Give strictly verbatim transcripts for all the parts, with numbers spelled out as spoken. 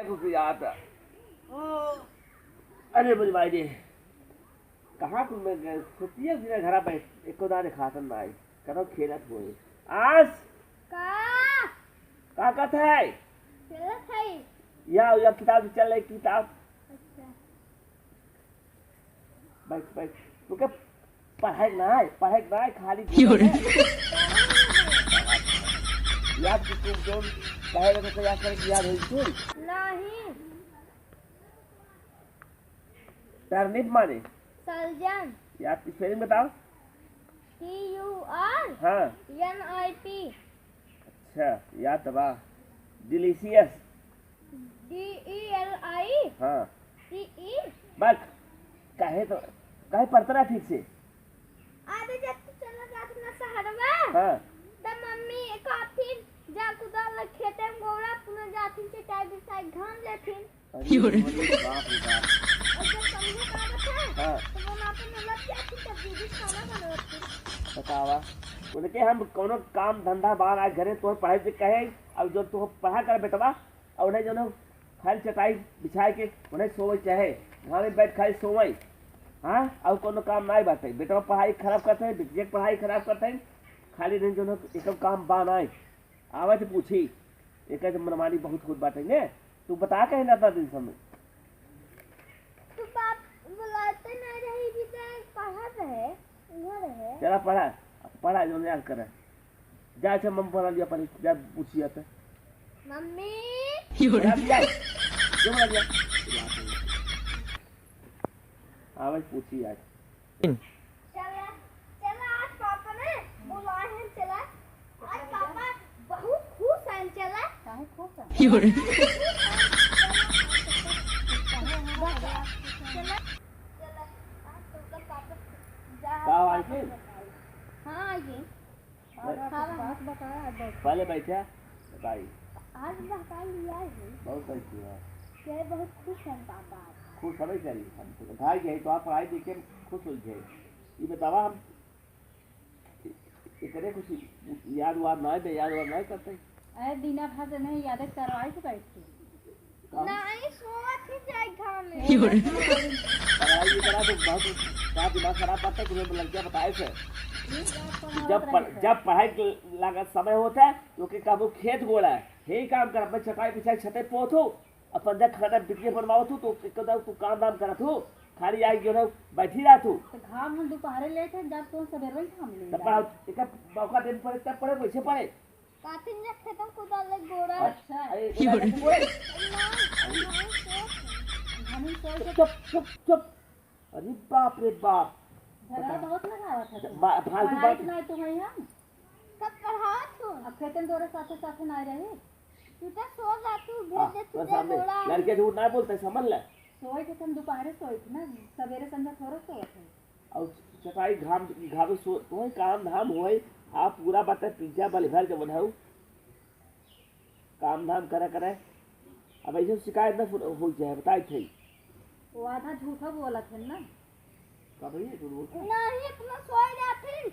कुछ याद आ। अरे मेरे भाई रे, कहाँ कुल में गए? छुट्टिया दिन घरा बैठ, एको दाने खातन ना आई। करो खेलत होए। आस का? का कहत है? खेलत है। या, या किताब चल रही, किताब। अच्छा। बैठ, बैठ। तू के पढ़ाई ना है, पढ़ाई ना है, खाली घूमत है। याद की तू जोन कहे लगे तो याद करे कि याद होई तू। नहीं। Turnip माने? सलजम। यार, spelling बताओ। T U R हाँ। N I P। अच्छा, याद तो बा। Delicious। D E L I हाँ। C E। बक, काहे तो, काहे पढ़ता रहा ठीक से? अरे, जब तू चला जात ना शहरवा, हाँ। तब मम्मी कहथिन, "जा कुदाल ले खेते में गोड़ा, तू ना जाथिन, चटाई बिछाई घाम लेथिन।" अरे, अरे बाप रे बाप। और जब समझे का बात है, हाँ। तो वो वहाँ पे मतलब क्या थी, तब दीदी खाना बनावत थी। बतावा, उनके हम कौनो काम धंधा बार आज घरे तोहर पढ़ाई से कहे, अब जो तू पढ़ा कर बेटवा, और उन्हें जो खाली चटाई बिछाए के उन्हें सोवे चाहे, घामे बैठ खाली सोवे, हाँ, और कौनो काम नाई बाटे। बेटवा पढ़ाई खराब करते हैं, बिटिया के पढ़ाई खराब करते हैं, खाली नहीं जो एक काम बा नाई। आवे तो पूछी, एक मनमानी बहुत होत बाटे ने। तू बता कहे ना था दिन समय। तू बाप बुलाते नहीं रही जी, तो पढ़ा रहे, उधर रहे। चला पढ़ा, पढ़ा जो याद करे। जा, अच्छा, मम्मी बुला लिया पढ़ी, जा पूछी आता। मम्मी। बना दिया, जो बना दिया। आवे पूछी आज। चला, चला, आज पापा ने बुलाए हैं, चला। आज पापा बहुत खुश हैं, चला। काहे खुश हैं? चला, चला, आज तुमका पापा जा-, का हुआ पापा इसे? बताई। हाँ, आइए। आज आपको हाँ। बात बताया, आज बैठ। पहले बैठा, बताई। आज बहका लिया है। बहुत सही किया। ये बहुत खुश हैं पापा। खुश हमें चाहिए, हम तो भाई यही तो आप पढ़ाई लिख के खुश हो गए। ये बतावा हम इतने कुछ याद वाद ना है, याद वाद ना करते। अरे बिना भर नहीं याद करवाई तो बैठ के। का? नहीं, सोवत ही जाए घाम में। पढ़ाई ये करा तो बहुत का दिमाग खराब करता है, तुम्हें लग गया बताए से। जब पढ़-, जब पढ़ाई के लागत समय होता है, तो के काबू खेत गोड़ा है, हे काम कर, अपने चटाई बिछाई छते पोत हो, अपन जब खाना बिटिया बनवाओ तू, तो एक तो तू काम धाम करत हो, खाली आई जो है बैठी रहत हो। तो घाम हम दोपहरे लेते हैं, जब तो सवेरे ही घाम ले तब जाए। पढ़ा, एक मौका दे पड़े, तब पढ़े, वैसे पढ़े। कातिन जा खेतम कुदाल ले गोड़ा। अच्छा। अरे, एक बार ऐसे बोले। ना, ना, सोच। घाम में सोच। चुप, चुप, चुप, चुप। अरे बाप रे बाप। झगड़ा बता। बहुत लगावत है तू। बा-, फालतू पढ़ाई बात। ना तुम्हें हम। कब पढ़ावत हो? अब खेतन तोरे साथे साथे ना रहे। तू तो सो जा, तू भेज हाँ, दे, तू बस दे सामने। गोड़ा। लड़के झूठ ना बोलते, समझ ले। सोए थे हम दोपहरे सोए थे ना, सवेरे संध्या थोड़ा सोए थे। और चटाई घाम, घामे सो, तोहे काम धाम होए, आप पूरा बाटे पिज्जा बल भर के बनाऊ, काम धाम करे करे। अब ऐसे शिकायत ना फुर-, हो जाए, बताए थे। वो आधा झूठा बोला थे ना। का भैया, झूठ बोलता है? नहीं, अपना सोए जाते हैं।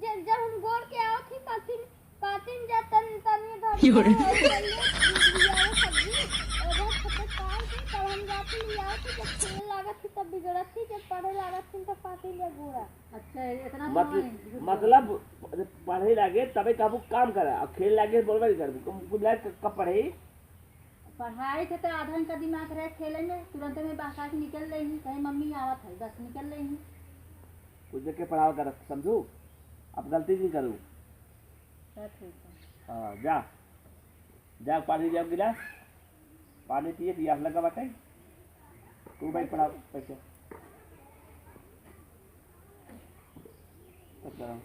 जब, जब हम गोड़ के आओ थे, कातिन, कातिन जा तन, तनी धर के क्यों रे? और पहले लियाओ सब्जी, और जब खपत काट के, तब हम जाते लियाओ थे, जब खेले लागत थी, तब बिगड़त थी, जब पढ़े लागत थी, तब कातिन जा गोड़ा। अच्छा, इतना मत-, तो नहीं, झूठ मतलब, बोल। पढ़े लागे, तबे कहबू काम करा, और खेल लागे, बोलबे नहीं करबू। कुल मिला के कब पढ़े? पढ़ाई थे तो आधा घंटा दिमाग रहे खेले में, तुरंत में बहका के निकल लेही, कहे, "मम्मी आवत है," बस निकल लेही। कुछ देख के पढ़ावा कर, समझू? अब गलती नहीं करू। तो ठीक है। हाँ, जा। जा, पानी ले आओ गिलास। पानी पिए, पियास लगा बाटे। तू भाई पढ़ा, पैसे। अच्छा।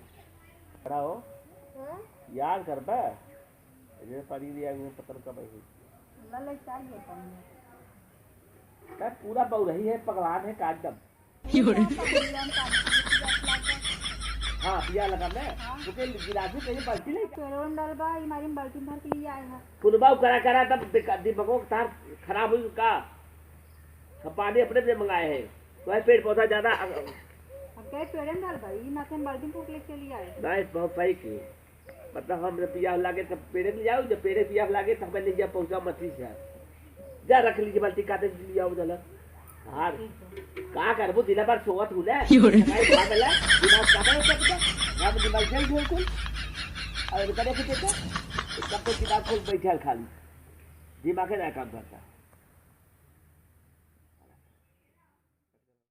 पढ़ा हो? हाँ? याद कर बे। ये पानी दिया, ये पत्थर का भाई। ला ले, चाय ये पानी। का पूरा बउरही है, पगलान है का एकदम। हाँ, पिया लगा मैं। हाँ। तो के गिलास में कहीं बाल्टी नहीं। पेड़ों में डाल बा, ई मारी में बाल्टी भर के लिए आए हैं। फुलबाऊ करा करा तब दिक्कत, दिमागों का तार खराब हुई का? हम पानी अपने से मंगाए हैं। तो है पेड़ पौधा ज्यादा अ-, अब कहे पेड़े में डाल बा, ई माथे में बाल्टी फूक लेके चली आए। नहीं, बहुत सही की। मतलब, हमरे पियास लागे, तब पेड़े में जाओ, जब पेड़े पियास लागे, तब हमें ले जा, पहुँचा मछली से। जा रख लीजिए बाल्टी, काटे से लिया हो जाला। हार। का करबो, दिन भर सोवत हूँ ना। क्यों रे? भाई भागला, दिमाग का बड़ा चट गया। हम दिमाग जल ढोल कुल। और करे के देखा, तब तो दिमाग खोल बैठल खाली। दिमाग है ना काम करता।